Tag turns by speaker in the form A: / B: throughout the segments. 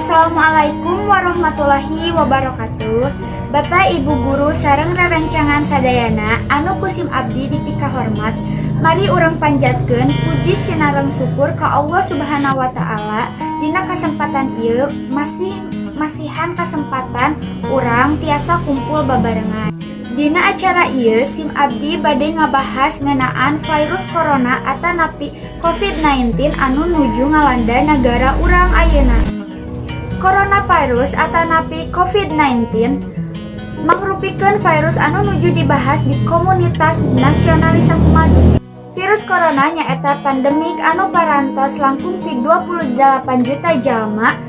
A: Assalamualaikum warahmatullahi wabarakatuh. Bapak, Ibu guru sareng rerencangan sadayana anu ku sim abdi dipikahormat. Mari urang panjatkeun puji sinareng syukur ka Allah Subhanahu wa Ta'ala. Dina kesempatan ieu masih masihan kesempatan urang tiasa kumpul babarengan. Dina acara ieu sim abdi bade ngabahas ngeunaan virus corona atanapi COVID-19 anu nuju ngalanda nagara urang ayeuna. Coronavirus atanapi COVID-19 mangrupikeun virus anu nuju dibahas di komunitas nasionalis sakumaha dunya. Virus corona nyaeta pandemik anu parantos langkung ti 28 juta jalma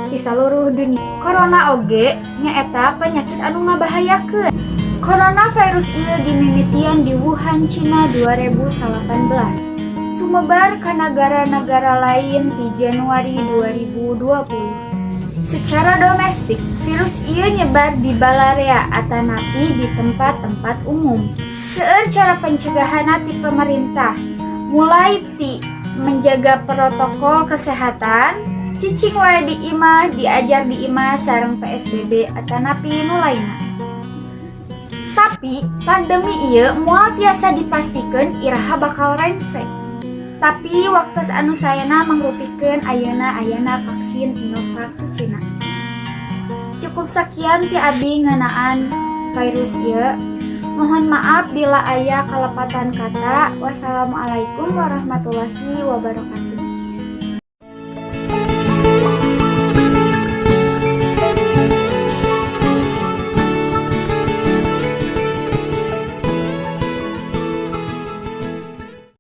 A: di seluruh dunia. Corona oge nyaeta penyakit anu ngabahayakeun. Coronavirus ieu dimimitian di Wuhan, Cina 2018. Sumebar ka negara-negara lain di Januari 2020. Secara domestik, virus ieu nyebar di balarea atanapi di tempat-tempat umum. Seueur cara pencegahan ti pemerintah, mulai ti menjaga protokol kesehatan, cicing wae di imah, diajar di imah, sareng PSBB atanapi nu lainna. Tapi pandemi ieu moal tiasa dipastikeun iraha bakal rengse. Tapi waktu anu saena mangrupikeun ayeuna ayana vaksin Sinovac ti Cina. Cukup sekian ti abi ngeunaan virus ieu. Mohon maaf bila aya kalepatan kata. Wassalamualaikum warahmatullahi wabarakatuh.